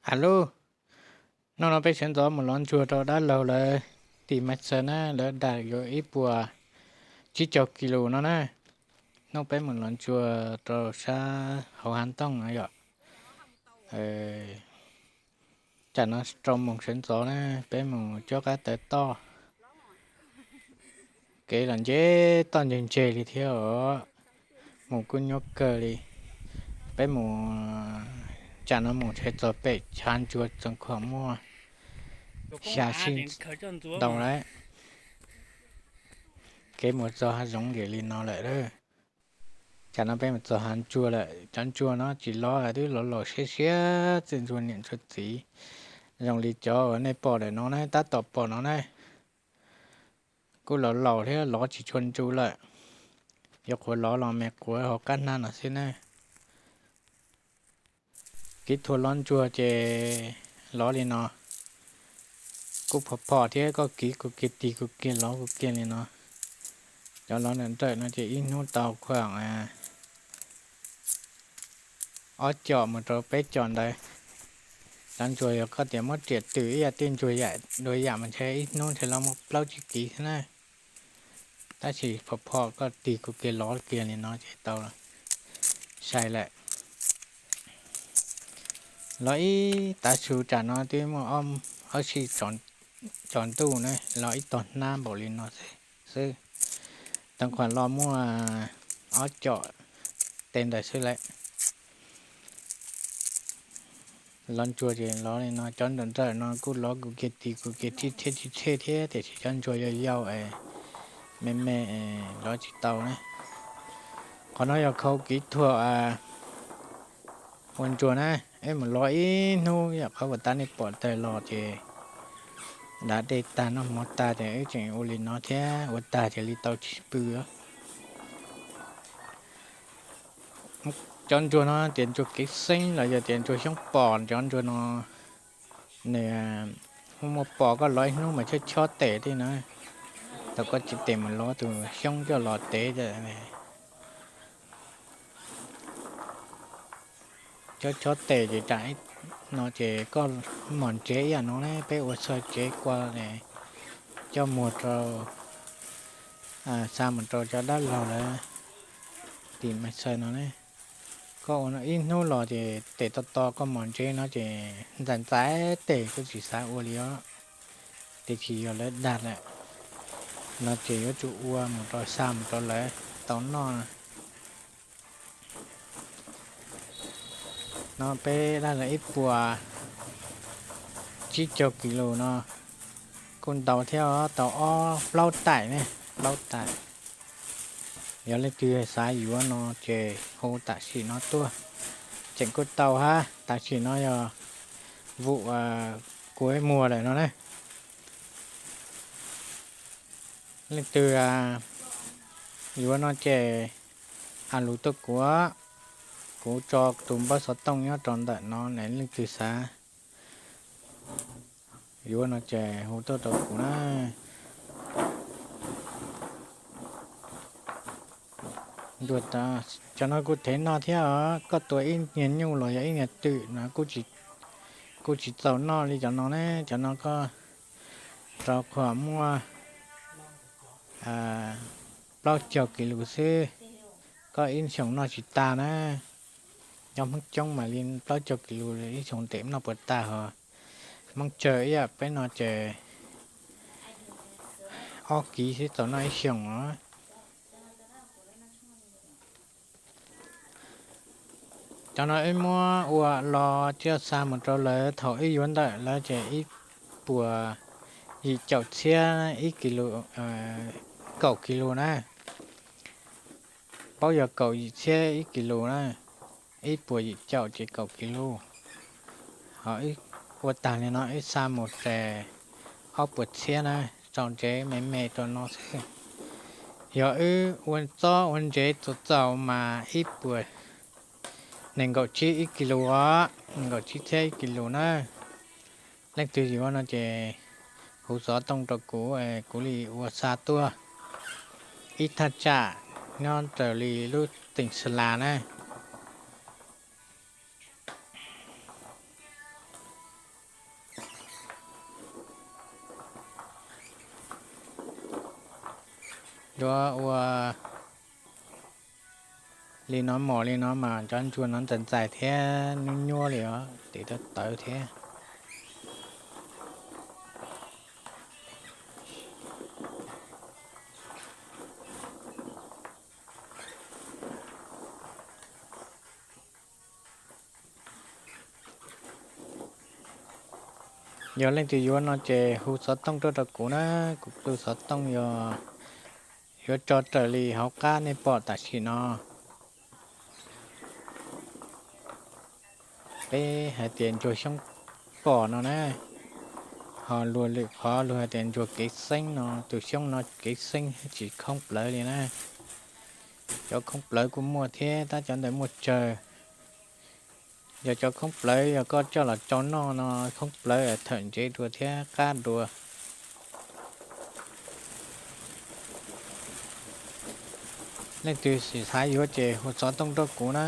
A lub, hnub no peb sawv ntxov mus lov ntsuag rau dab laug lawv tim Maiv Xaws na, lawv dag yuav ib puas tsib caug kis lus no na. Hnub peb mus lov ntsuag rau sab hauv hav ntooj no yom. Tsam no rau moos sawv ntxov na, peb mus cob qab tawv toj. Kev los nce toj ntseg ntseg li thiab os, mus kuj nyuaj kawg li. Peb mus, tsam no mus tsheb txog pem hav ntsuag txog kho muaj xya sij ntau lawm. Kev mus txog hav zoov li no lawm. Tsam no peb mus txog hav ntsuag lawm, cov ntsuag no tsis lov, twb lov laus siab siab, txij ntsuag niam ntsuag txiv. Zoo li cov uas nej pom ntawm no na, tab tom pom no na, kuj lov laus thiab lov tsis tshua ntsu lawm. Yuav qhuav lov los me qhuav hauv qab hnab no xwb na. Kis thuas lov ntsuag ces lov li no, kuj phom phom thiab, koj kis kuj kiag tig kuj kiag lov kuj kiag li no. Cov lov nrawm nrawm no ces ib hnub tau khuam ob com mus rau peb com ntawd. Cov ntsuag yog koj tias muab riam twm ib yam tej ntsuag yam dua yam mas ntshe ib hnub ntshe lov muaj plaub tsib kis xwb na. Tab sis phom phom koj tig kuj kiag lov kiag li no ces tau sai lawm. Lov ib tav su tsam no twb muaj ob sij tsaus ntuj na, lov ib tog hnab npaum li no xwb. Tau khuam lov muaj ob com tej ntawd xwb lawm. Lov ntsuag ces lov li no, cov nrawm nrawm no kuj lov kuj kiag tig kuj kiag tsib tsheb tsib tsheb thiab, tiam sis cov ntsuag yau yau es me me lov tsis tau na. Qhov no yog khau kis thuam ua ntsuag na, es mus lov ib hnub yam qhov uas tab nej pom tawg los ces dav dej tag noj hmo tag ces wb tseem ua li no thiab, ua tag ces li tau tsis pw. Cov ntsuag no tias ntsuag kev xeeb los yog tias ntsuag xyoob pos, cov ntsuag no nws muaj muaj pos, koj lov ib hnub mas chob chob tes tej na. Thaum koj tsis tes mus lov tus xyoob coj los tev, chob chob tes ces tsam no ces koj mos ntsev ib yam no ne, peb ua txhua tsev kua coj muag rau, xa mus rau cov dab laug lawv tim Maiv Xaws no ne. Koj ua ib hnub los ces tes to to koj mos ntsev no ces ntxais ntxais tes kuj tsis xav ua li os. Tiam sis yog lawv dag lawm no ces yuav tsum ua mus rau xa mus rau lawv tau noj. No peb dag lawv ib puas tsib caug kis lus no kuj ntau thiab os, tau ob plaub taim ne, plaub taim. Yog leej twg xav yuav no ces hu tam sim no tuaj, tseem kuj tau hab. Tam sim no yog vum kuv muag lawm no ne. Leej twg yuav no ces a lus tuaj kuv, kuv tso tus npawb xov tooj nyob rau ntawm no ne, leej twg xav yuav no ces hu tuaj rau kuv na. Cov no kuj thev noj thiab os, koj tua ib niag nyuj los yog ib niag twm no kuj tsis txaus noj li cov no ne. Cov no koj rau khuam muaj plaub caug kis lus xwb, koj ib xyoos noj tsis tag na. Nyob Hmoob coob mam li plaub caug kis lus ib xyoos ntev noj puas tag hos. Hmoob tsawg ib yam peb no ces ob kis xwb txaus noj ib xyoos os. Cov no wb muab ua los coj xa mus rau lawv, thaum wb yuav ntawm lawv ces ib puas yim caum txhiab ib kis lus, kaum kis lus na. Paub yog kaum yim txhiab ib kis lus na, ib puas yim caum ces kaum kis lus. Ho wb ua tag li no wb xa mus ces ob puas txhiab na, txaus ntsev me me rau no xwb. Yog wb ua txob ua ntsev txaus txaus mas ib puas nees nkaum tsib ib kis lus os, nees nkaum tsib txhiab ib kis lus na. Leej twg yuav no ces hu xov tooj rau kuv, kuv li ua xa tuaj ib thaj tsam nyob raws li lub teem Xas Las na. Yuav ua li no mos li no mas cov ntsuag no ntxais ntxais thiab nyuaj nyuaj li os, tes tawv tawv thiab. Yog leej twg yuav no ces hu xov tooj tuaj rau kuv na, kuv tus xov tooj yog, yuav tso raws li hauv qab nej pom tam sim no. Peb hais tias ntsuag xyoob pom no na, ho luag lwm qhov luag hais tias ntsuag kev xeeb no, tus xyoob no kev xeeb tsis khoob plawv li na. Cov khoob plawv kuj muaj thiab tab cov ntawd muaj tsawg. Yog cov khoob plawv yog koj coj los tsau noj no, khoob plawv thawm ntsev dua thiab qab dua. Leej twg xav yuav ces hu xov tooj rau kuv na.